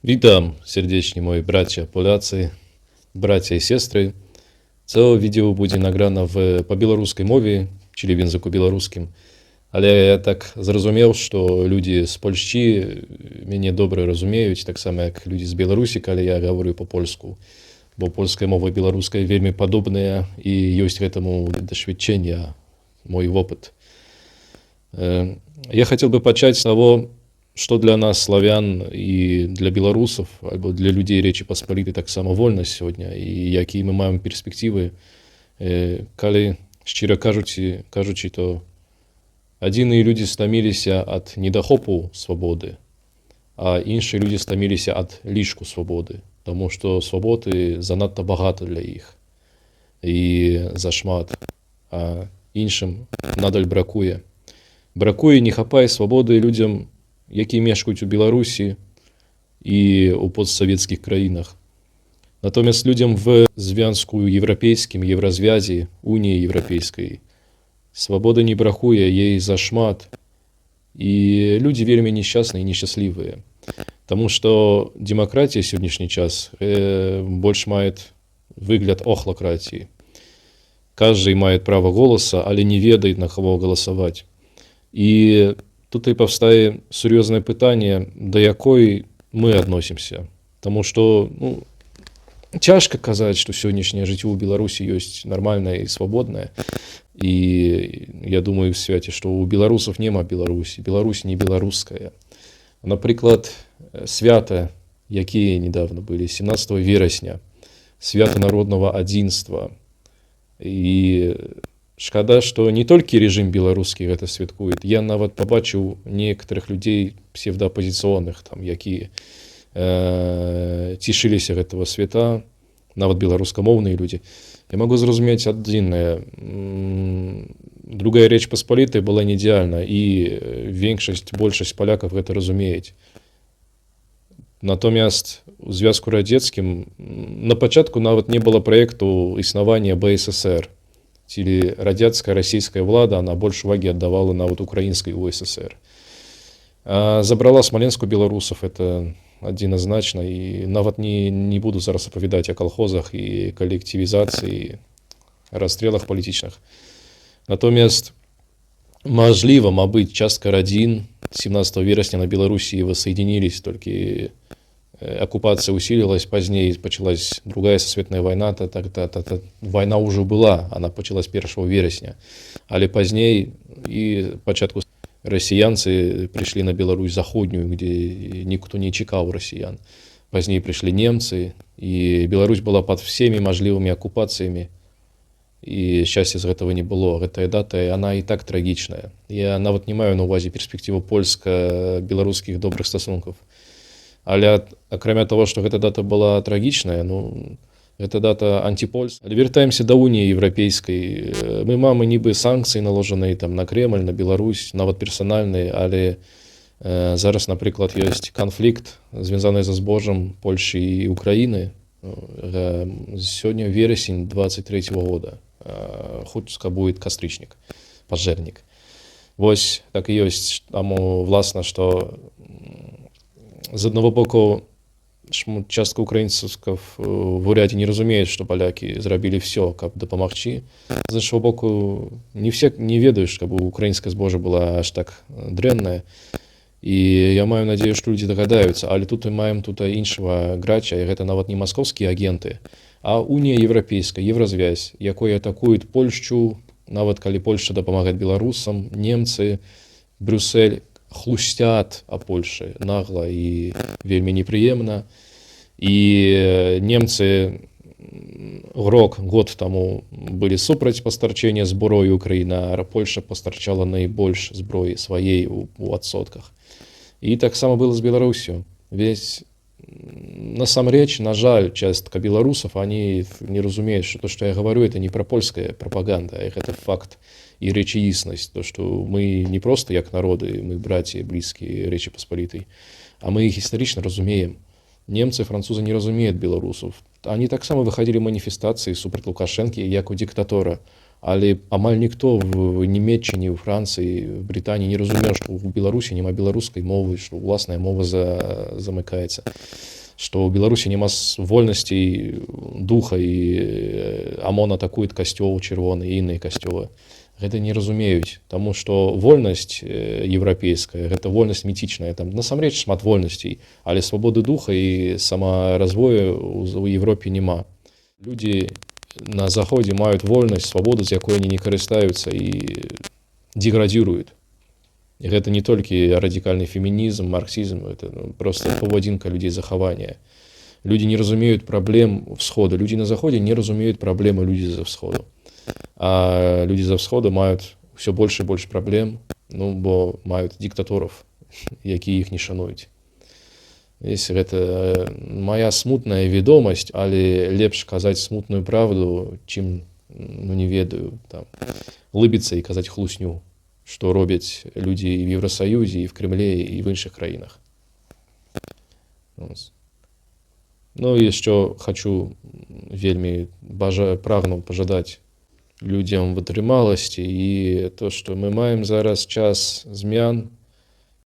Witam serdecznie, moi bracia Polacy, bracia i siostry. Це відео буде награно по белорусской мове, czyli w języku белорусским. Але я так зразумеў, што людзі з Польшчы мяне добра разумеюць, таксама як людзі з Беларусі, калі я гаварю па-польску. Бо польская мова і беларуская вельмі падобныя, і ёсць гэтаму дасведчэнне, мой опыт. Я хотел бы пачаць з того, что для нас, славян, і для беларусаў альбо для людзей Рэчы Паспалітай, таксама вольнасць сёння і якія мы маем перспектывы. Калі шчыра кажучы, то адзіныя людзі стаміліся ад недахопу свабоды, а іншыя людзі стаміліся ад лішку свабоды, таму што свабоды занадта багата для іх і зашмат, а іншым надаль бракуе. Бракуе, не хапае свабоды людзям, якія мешкаюць у Беларусі і ў постсавецкіх краінах. Натомяст людзям в Звязку Еўрапейскім, Еўразвязе, Уніі Еўрапейскай свабоды не бракуе, ей зашмат. І людзі вельмі несчастныя і несчаслівыя. Таму што дэмакратія сённяшні час больш мае выгляд охлократии. Каждый мае право голоса, але не ведает, на кого голосовать. І тут і паўстае сур'ёзнае пытанне, да якой мы адносімся. Таму што, ну, цяжка казаць, што сённяшняе жыццё ў Беларусі ёсць нармальнае і свабоднае. І я думаю в свяце, што ў беларусаў няма Беларусі, Беларусь не беларуская. Напрыклад, свята, якія недавно былі 17 верасня, свята народнага адзінства. І шкада, што не толькі рэжым беларускі гэта святкуе. Я нават пабачыў некаторых людзей псевдаапазіцыйных там, якія цішыліся гэтага свята, нават беларускамоўныя людзі. Я могу зразумець адзінае: Другая Рэч Паспалітая была не ідэальна, і веншасць, большасць палякаў гэта разумеюць. Натомяст у Звязку Радзецкім на пачатку нават не было праекту існавання БССР. Ці радзяцкая, расійская ўлада, она больш увагі аддавала нават украінскай УССР. Забрала Смаленску беларусаў, это адзіназначна, і нават не буду зараз апавядаць о калхозах і калектывізацыі, расстрелах палітычных. Натомяст, мажліва, мабыць, частка радзін 17 верасня на Беларусі воссоединились, толькі оккупация усилилась, пазней пачалась Другая сусветная война, та война ўжо была, она пачалась 1 верасня. Але пазней і пачатку расіянцы прыйшлі на Беларусь заходнюю, где ніхто не чакаў расіян. Пазней прыйшлі немцы, і Беларусь была под всеми мажлівымі акупацыямі, і шчасця з гэтага не было. Гэтая дата, она і так трагічная. Я нават не маю на увазе перспектыву польска-беларускіх добрых стасункаў. Але акрамя того, што гэта дата была трагічная, ну, гэта дата антипольс. Але вяртаемся да Уніі Еўрапейскай. Мы мамы нібы санкцыі, наложаныя там на Кремль, на Беларусь, нават персанальныя, але зараз, напрыклад, ёсць канфлікт, звязаны са збожам Польшчы і Украіны. Сёння верасень 23 -го года. Хутка будет кастрычнік, пажэрнік. Вось так і ёсць. Таму, власна, што з аднаго боку частка украінцаў в урядзе не разумеюць, што палякі зрабілі все, каб дапамагчы. З іншага боку, не все не ведаюць, каб украінскае збожа была аж так дрэнная. І я маю надзею, што людзі дагадаюцца, але тут мы маем тут іншага грача, і гэта нават не маскоўскія агенты, а Унія Еўрапейская, Еўразвязь, якой атакуюць Польшчу, нават калі Польшча дапамагае беларусам. Немцы, Брюссель хлусцят о Польшы нагла і вельмі непрыемна. І немцы рок, год таму былі супраць пастарчэння зброі Украіны, а Польша пастарчала найбольш зброі сваей у адсотках. І таксама было з Беларусю. Весь насамрэч, на жаль, частка беларусаў, они не разумеюць, что то, что я говорю, это не прапольская прапаганда, гэта факт і рэчаіснасць, то, что мы не просто як народы, мы браці блізкія Рэчы Паспалітай, а мы іх гістарычна разумеем. Немцы, французы не разумеюць беларусаў. Они таксама выходили маніфестацыі супраць Лукашэнкі як у дыктатора. Але амаль ніхто в Німеччині, у Францыі, в Брытаніі не разумеў, што ў Беларусі няма беларускай мовы, што ўласная мова замыкаецца, што ў Беларусі няма вольнасці духа, і АМОН атакует касцёл чырвоны і іныя касцёлы. Гэта не разумеюць, таму што вольнасць еўрапейская — гэта вольнасць міцічная. Там насамрэч шмат вольнасцей, але свабоды духа і самаразвою ў Европе няма. Людзі на заходзе маюць вольнасць, свабоду, з якой они не карыстаюцца і деградируют. І гэта не толькі радыкальны фемінізм, марксізм, это, ну, просто паводзінка людзей, захавання. Люди не разумеюць праблем всхода, людзі на заходзе не разумеюць праблемы людзі за всходу, а людзі за всхода маюць ўсё больш і больш праблем, ну, бо маюць дыктатораў, якія іх не шануюць. Если гэта моя смутная ведомасць, але лепш казаць смутную правду, чым, ну, не ведаю, там, лыбіцца і казаць хлусню, што робяць людзі і в Евросоюзе, і в Кремле, і в іншых краінах. Вось. Ну і яшчэ хочу вельмі прагну пажадаць людзям вытрымаласці і то, што мы маем зараз час змян.